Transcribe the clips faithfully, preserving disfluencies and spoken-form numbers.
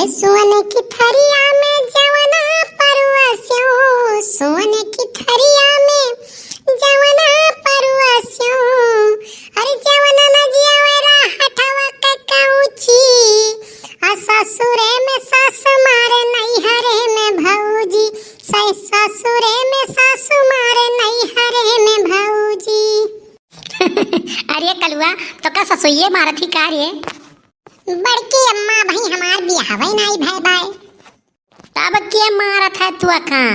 सोन की थरिया में जवना परुआ स्यों, सोन की थरिया में जवना परुआ स्यों, अरे जवना न जियावे राहटवा के कौची, आ ससुरे में सास मारे नैहरे में भौजी, सै-, ससुरे में सास मारे नैहरे में भौजी। अरे कलुआ, तो का ससुइये मारत ही का रे? बड़की अम्मा, अबहीं हमार बियाहवे नाई भय बाय। तब के मारत है तू अखा?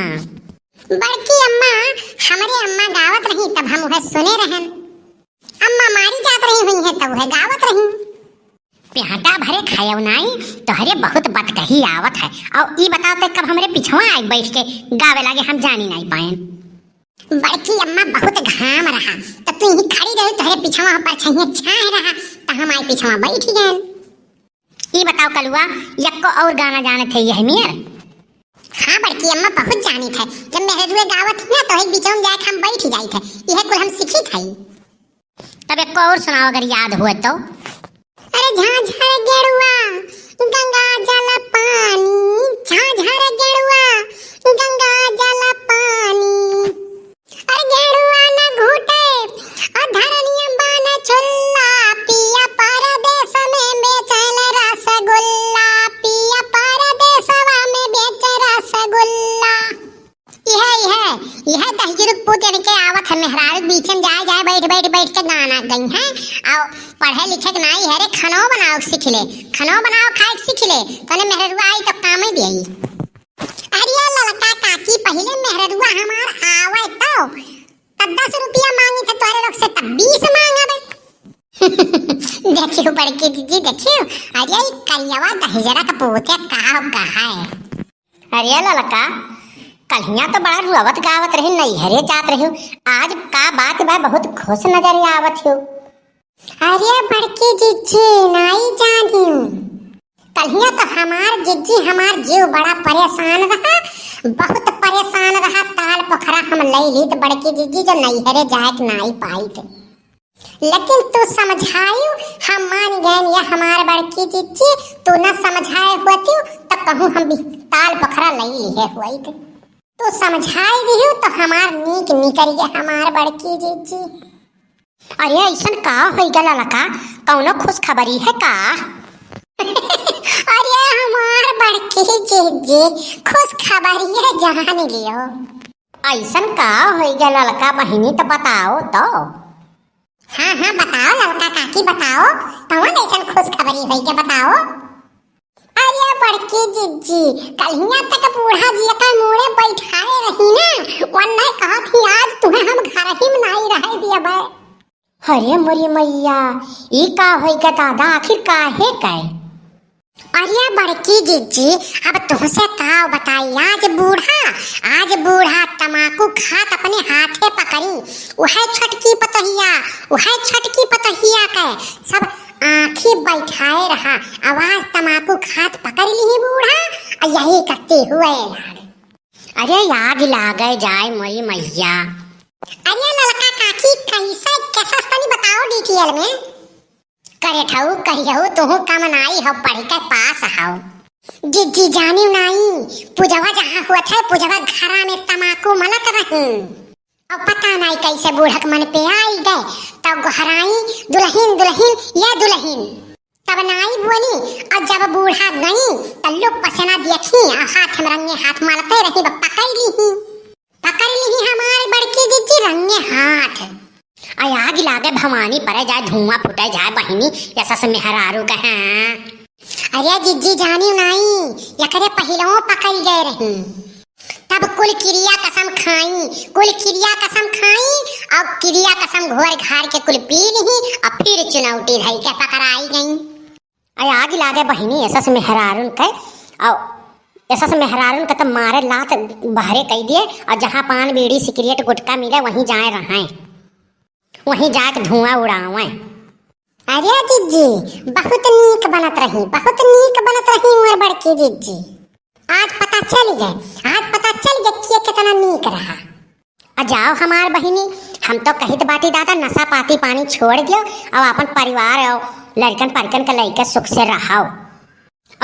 बड़की अम्मा, हमरे अम्मा गावत रही, तब हम उहे सुने रहन। अम्मा मारी जात रही हुई है, तब उहे गावत रही। प्याटा भरे खायव नाई, तोहरे बहुत बतकही आवत है। और ई बताओ, ते कब हमरे पिछवा आइ बैठ के गावे लागे, हम जानी नाई पाएन। बड़की अम्मा, बहुत घाम रहा, त तू यहीं खड़ी रही, तोहरे पिछवा पर छहिया छाह रहा, त हम आई पिछवा बैठ गए। ई बताओ कलुआ, यक्को और गाना जानत है यह मेर? हाँ बड़की अम्मा, बहुत जानित है। जब मेहरुए गावत ही ना, तो एक बीचों में जाके हम बैठ जाइत है। यह कुल हम सीखित है। तब यक्को और सुनाओ, अगर याद हुए तो। अरे झांझर गेड़ुआ, गंगा जल पानी, झांझर गेड़ुआ, गंगा जल पानी। अरे गेड़ुआ न घूटे, आ धरनिया बान चुल्ला, पिया परदेस में बेचल रसगुल्ला, पिया परदेसवा में बेच रसगुल्ला। इहे, इहे, इहे दहिजरू के पूत इनके आवत है, मेहरारू बीच में जाए, जाए, बैठ, बैठ, बैठ के गाना गई हैं। और पढ़े लिखे के नाई है रे, खनो बनाओ के सीख ले, खनो बनाओ खाए के सीख ले, तने मेहररुआ आई तो कामे दियाई। अरे ललका काकी, पहिले मेहररुआ हमार आवे तो, तब दस रुपया मांगी थे तोहरे लोग से, तब बीस मांगबे। देखियो बड़की जिज्जी, देखियो, अरे ई करियवा दहिजरा के पोते का कहा है। अरे ललका, कल्हिया तो बड़ा रुआवत गावत रही, नैहरे जात रही, आज का बात बा, बहुत खुश नजर आवत हो। अरे बड़की जिज्जी, नाई जानियो। कल्हिया तो हमार जिज्जी, हमार जीव बड़ा परेशान रहा, बहुत परेशान रहा। ताल पोखरा हम लई ली तो बड़की जिज्जी जो नैहरे जाए के नाई पाई थे। लेकिन तू समझायू, हम मान गए, या हमार बड़की जिज्जी, तू न समझाए होती तो कहूँ हम भी ताल पोखरा लई लिए होइत। तू समझाई दिहू तो हमार नीक निकल गया, हमार बड़की जिज्जी। अरे ऐसन का होई गल ललका, कौनो खुशखबरी है का? अरे हमार बड़की जिज्जी, खुशखबरी है, जान लियो। ऐसन का होई गल ललका बहिनी, तो बताओ तो। हाँ हाँ बताओ ललका काकी बताओ, कौन ऐसन खुशखबरी होई के बताओ? अरे बड़की जिज्जी, कल्हिया तक बूढ़ा जी का मूड़े बैठाए रही ना, वन्ने कहत ही आज तुहे हम घर ही में नाई रहे दियबे। अरे मोरी मैया, ई का होई गे दादा, आखिर काहे कै? अरे बड़की जिज्जी, अब तुहसे का बताई, आज बूढ़ा, आज बूढ़ा तमाकू खात अपने हाथे पकड़ी, उहे छोटकी पतोहिया, उहे छोटकी पतोहिया के सब आँखी बैठाए रहा, आवाज तमाकू खात पकड़ लिही बूढ़ा, आ यही करते हुए लाग। अरे आग लागे जाए मोरी मैया। अरे ललका काकी, कैसे कैसा तनी बताओ डिटेल में। करे ठऊ कहियहू तुहू कम नाई हो, पढ़ के पास हो। जिज्जी जानियो नाई, पूजवा जहाँ हुआ था, पूजवा घरा में तमाकू मलत रही। अब पता नाई कैसे बूढ़क मन पे आई गए, तब गोहराई, "दुलहिन, दुलहिन, या दुलहिन।" तब नाई बोली, और जब बूढ़ा गई, तब लोग पसेना देखी, और हाथ में रंगे हाथ मलते रही, बस पकड़ ली ही, पकड़ ली ही हमारे बड़की जिज्जी रंगे हाथ। आय आग लागे भवानी परे जाए, धुआं फूटे जाए बहिनी, यशस मेहरारू कहे। अरे जिज्जी जानी नाई, एकरे पहिलवो पकड़ गए रही। तब कुल किरिया कसम खाई, कुल किरिया कसम खाई, और किरिया कसम घोर घार के कुल पी ली, और फिर चुनौटी धई के पकड़ाई गई। आय आग लागे बहिनी, यशस मेहरारून के, और यशस मेहरारून के तो मारे लात बहरे कई दिए, और जहाँ पान बीड़ी सिगरेट गुटखा मिले वहीं जाए रहें, वहीं जाके धुआं उड़ावें। अरे जिज्जी, बहुत नीक बनत रही, बहुत नीक बनत रही मोर बड़की जिज्जी। आज पता चल गए, आज पता चल गए कि ये कितना नीक रहा। आ जाओ हमार बहिनी, हम तो कहित बाटी दादा नशा पाती पानी छोड़ दियो, अब अपन परिवार और लड़कन परिकन के लइके सुख से रहो।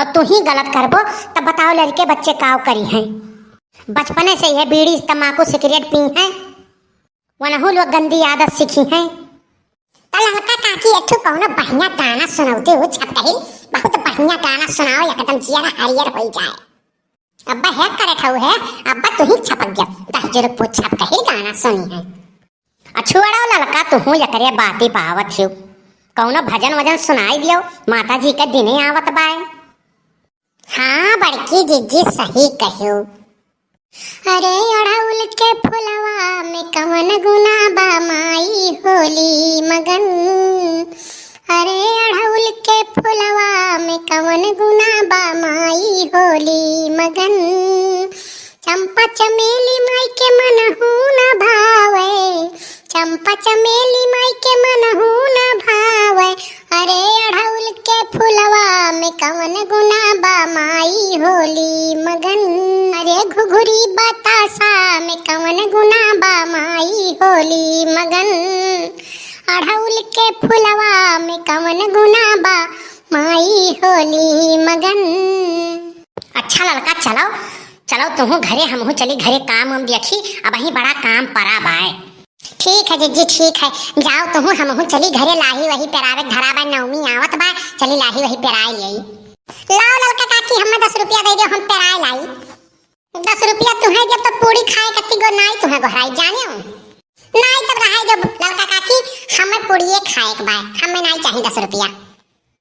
और तू ही गलत करबो, तब बताओ लड़के बच्चे काव करी हैं? बचपने से यह बीड़ी, तमाकू, सिगरेट पी हैं, वनहू लोग गंदी आदत सीखी हैं। त ललका काकी, एक ठो कौनो बढ़िया गाना सुनौते हो छपकही, बहुत बढ़िया गाना सुनाओ, एकदम जियरा हरियर हो जाए। अब्बा है करे ठऊ है, अब्बा तू ही छपक गया, दस रुपये छपकही गाना सुनी है। अछुअड़ो ललका, तुहू एकरे बाती पावत हियो। कौनो भजन वजन सुनाई दियो, माता जी के दिने आवत बाय। हाँ बड़की जिज्जी, सही कहियो। अरे अड़हुल के फुलवा में कवन गुना बा, माई होली मगन। अरे अड़हुल के फुलवा में कवन गुना बा, माई होली मगन। चंपा चमेली माई के मनहू न भावे, चंपा चमेली माई के मनहू न भावे। अरे अड़हुल के फुलवा में कवन गुना बा, माई होली मगन। अरे घुघुरी बतासा में कवन गुना बा, माई होली मगन। अड़हुल के फुलवा में कवन गुना बा, माई होली मगन। अच्छा ललका, चलो, चलो तुहू घरे, हमहू चली घरे, काम हम देखी, अबहीं बड़ा काम परा बाय। ठीक है जिज्जी, ठीक है, जाओ तुहू, हमहू चली घरे, लाही वही पेरावे धरा बाय, नवमी आवत बाय, चली लाही वही पेराई लेई। लाओ ललका काकी, हमें दस रुपया दे दो, हम पेराए लाई। दस रुपया तुहे जब तो पूरी खाए कत्ती गो नाई तुहे गोहराई, जाने हो? नाई तब रहाई जब ललका काकी, हमें पूड़िए खाए के बाय, हमें नाई चाहिए दस रुपया।